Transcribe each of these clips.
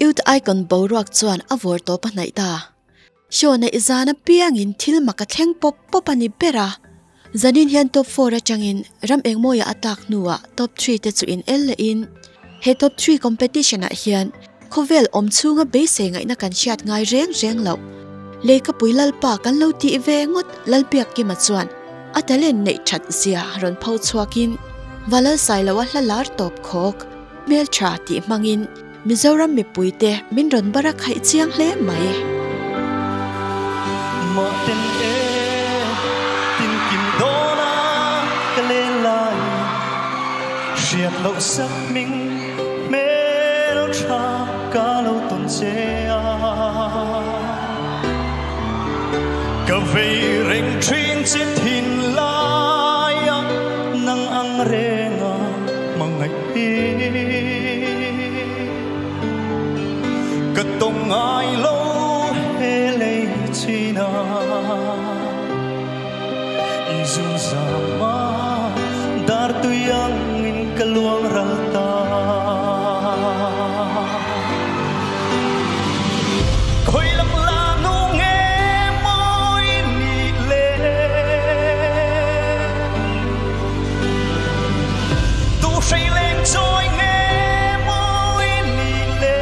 Youth Icon boruak chuan a vawr tawp a hnaih ta. Show neih zan apiangin thil mak a thleng pawp pawp a ni ber a. Zanin hian top four atangin ram engmawia a tlak hnuah top three te chu in el lehin he top three competition ah hian khawvel awm chhunga beisei ngaihna kan hriat ngai reng reng loh. Leikapui Lalpa kan lo tih ve ngawt Lalbiakkima chuan a talent neih that zia rawn pho chhuakin Valalsailoa hla lar tawp khawk hmeltha tih hmangin Mizoram mipuite min rawn bar a khaih chiang hle mai. Mahten e, tin kim dawn a ka len lai, hriat loh sak hming hmel tha ka lo tawn che a. Ka vei reng thin che thin lai a, nang ang reng a hmangaih hi. Ka tawng ngai lo he lei chin a, i zun zam a, dar tui angin ka luang ral ta. Khawi lam la nu nge mawi nih le? Tu hrei leng chawi nge mawi nih le?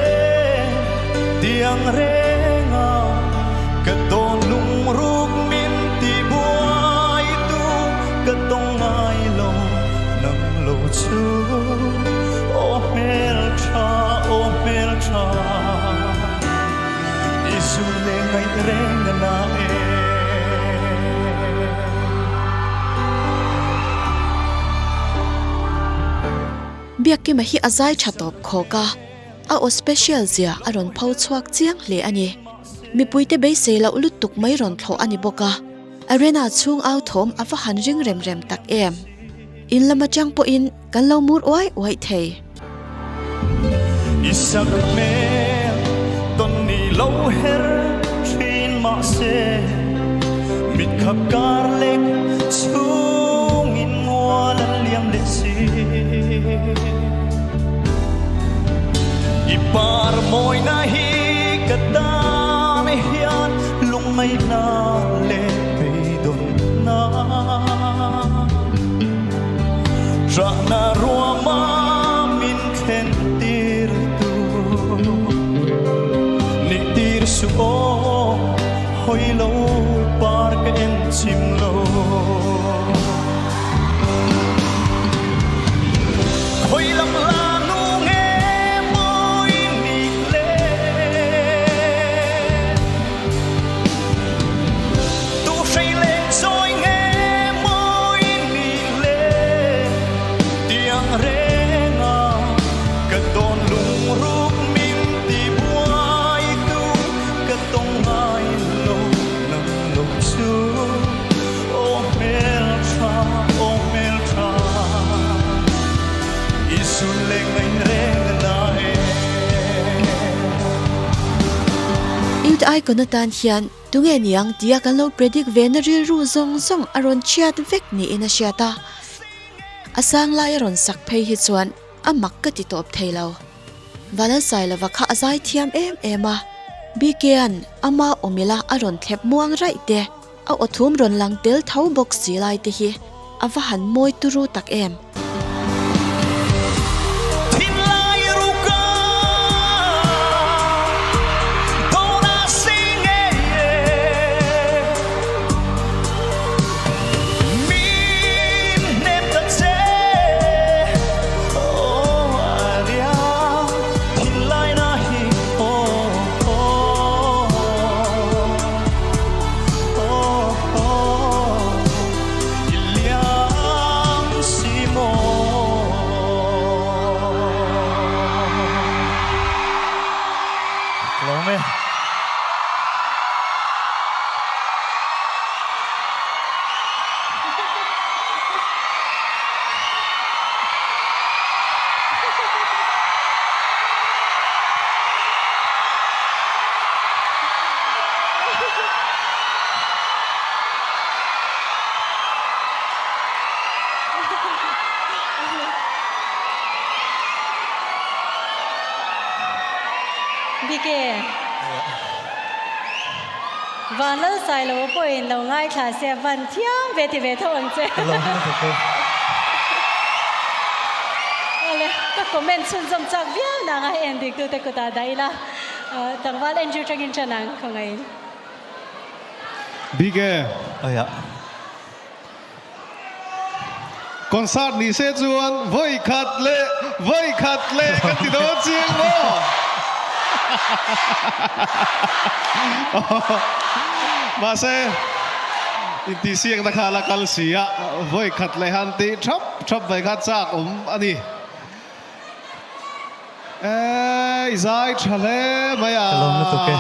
Tiang renga ka tawn lungruk min ti buai tu ka tawng ngai lo nang lo chu aw hmel tha aw hmel tha i zu le ngaih reng a na e. Biakkima hi a zai tha tawp khawk a, a aw special zia a rawn pho chhuak chiang hle a ni. Mipuite beisei loh lutuk mai rawn thlawh a ni bawk a, arena chhung au thawm a va han ring rem rem tak em. In lam atang pawhin kan lo mur uai uai thei. I sak hmel tawn ni lo her thin mahse mit khap kar lek chhungin mual an liam leh si. I par mawina hi ka tan hian lungngaihna leh beidawnna Trahna ruama min thlen tir tu Nih tir suh aw hawi lo par ka en chim lo. Khawi lam la nu nge mawi nih le? Tu hrei leng chawi nge mawi nih le? Tiang renga ka tawn lungruk min ti buai tu ka tawng ngai lo nang lo chu aw hmel tha aw hmel tha i sun leng ngaih reng a na e. Youth Icon atan hian tunge niang tia kan lo predict ve na rilru zawng zawng a rawn chhiat vek niin a hriat a. A sang lai a rawn sak phei hi chuan a mak ka ti tawp thei lo. Valalsailova kha a zai thiam em em a, BK-a'n ama awmila a rawn thlep muang raih te, a aw thum rawn lang tel tho bawk si lai te hi a va han mawi turu tak em. Thinlai ruka dawna si ngei e. Min hnem ta che aw a ria thinlai na hi aw aw aw aw i liam si maw. Bike. Van lal sai lo pawhin lo ngaithla se a van thiam ve ti ve tho ang che. Awle, ka comment chhunzawm chak viau nang a hei en dik tute kutah dah ila tlangval Andrew tangin tan ang khawngaihin. Bike. Aia. Concert ni se chuan vawi khat leh vawi khat leh kan ti dawn chiang maw? Mahse, intihsiakna kha la kal si a, vawi khat leh han tih thap thap mai kha chak awm a ni. Eii i zai tha hle mai a. Ka lawm lutuk e.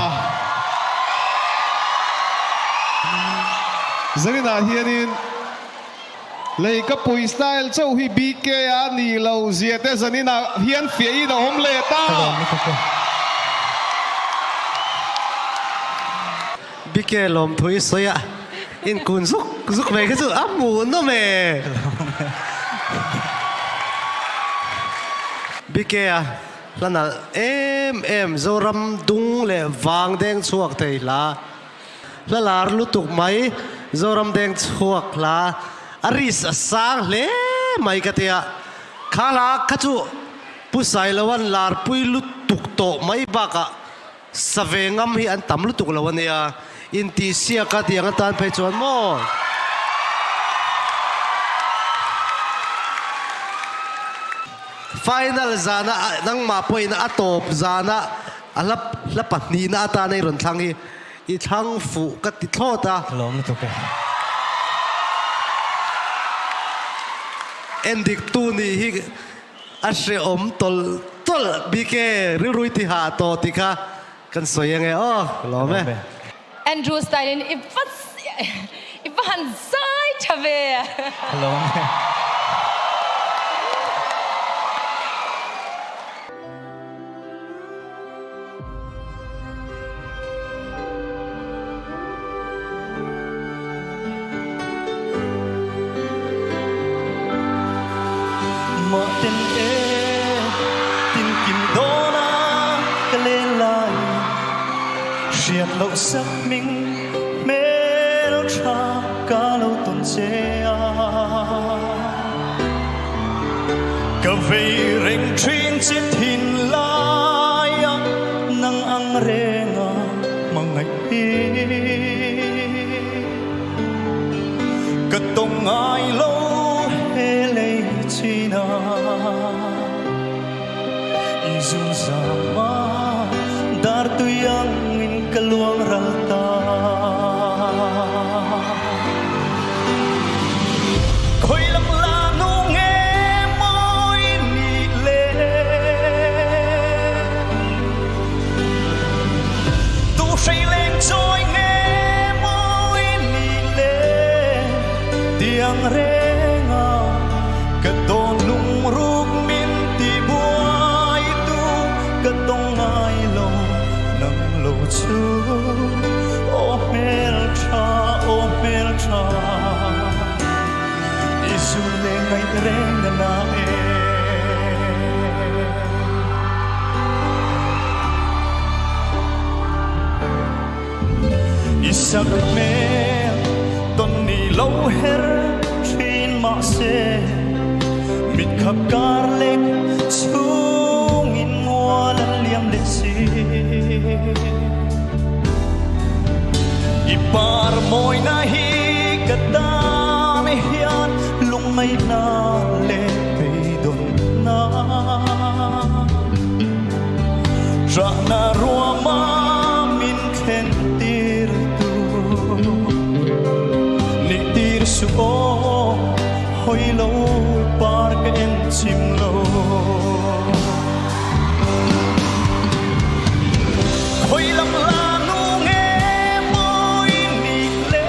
Zaninah hianin lei ka pui style chauh hi BK a ni lo zia te zaninah hian fiahin a awm leh ta. Ka lawm lutuk e. BK lawmthu i sawi a, inkun zuk zuk mai kha chu a hmuhnawm e. BK a hla nalh em em Zoram dung leh vang deng chhuak thei hla, hla lar lutuk mai Zoram deng chhuak hla a risk a sang hle mai ka tia, kha hla kha chu Pu Sailoan larpui lutuk tawh mai bakah Sa ve ngam hi an tam lutuk lo a nia, intihsiak a tiang atan phei chuan maw? Final zana nangmah pawhin a tawp zana a hla hla pahnihna atana i rawn thlang hi i thlang fuh ka ti thlawt a. Ka lawm lutuk e. Endiktu nih hi A hrehawm tawlh tawlh bik e, rilru i ti hah tawh tih kha kan sawi ange aw, ka lawm e. Andrew style in i va i va han zai tha ve. Ka lawm e. Mahten e tin kim dawn a ka len lai hriat loh sak hming hmel tha ka lo tawn che a ka vei reng thin che thin lai a nang ang reng a hmangaih hi ka tawng ngai lo he lei chin a i zun zam a dar tui ang in ka luang ral ta. Khawi lam la nu nge mawi nih le Tu hrei leng chawi nge mawi nih le Tiang reng a ka dawn lungruk min ti buai tu ka tawng ngai lo nang lo chu aw hmel tha aw hmel tha I zu leh ngaih reng a na e. I sak hmel tawn ni lo her thin mahse mit khap kar lek chhungin mual an liam leh si. I par mawina hi ka tan hian lungngaihna leh beidawnna Rahna ruama min thlen tir tu Nih tir suh aw hawi lo par ka en chim lo. Khawi lam la nu nge mawi nih le?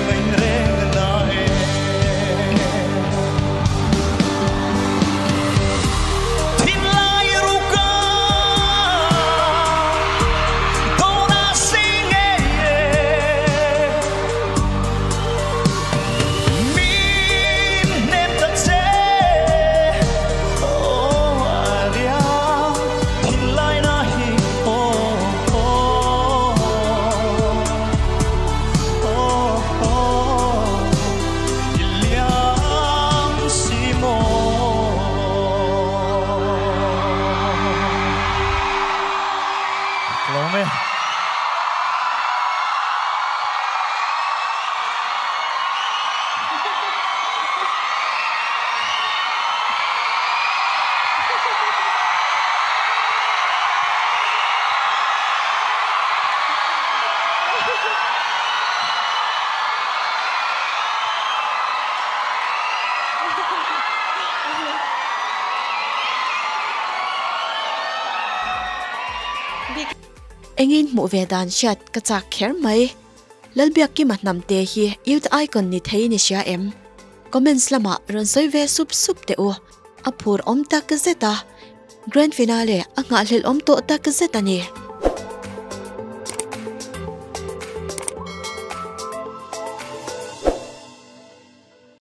ngaih reng na e. Thinlai ruka dona sing e min nem ta che oh aria thinlai na hi oh oh oh oh iliam si mo. Lawm e. Engin hmuh ve dan hriat ka chak kher mai. Lalbiakkima hnamte hi Youth Icon ni thei ni hria em? Comments lamah rawn sawi ve sup sup teh u. A phur awm tak zet a, Grand Finale a nghahhlelh awm tawh tak zet a ni.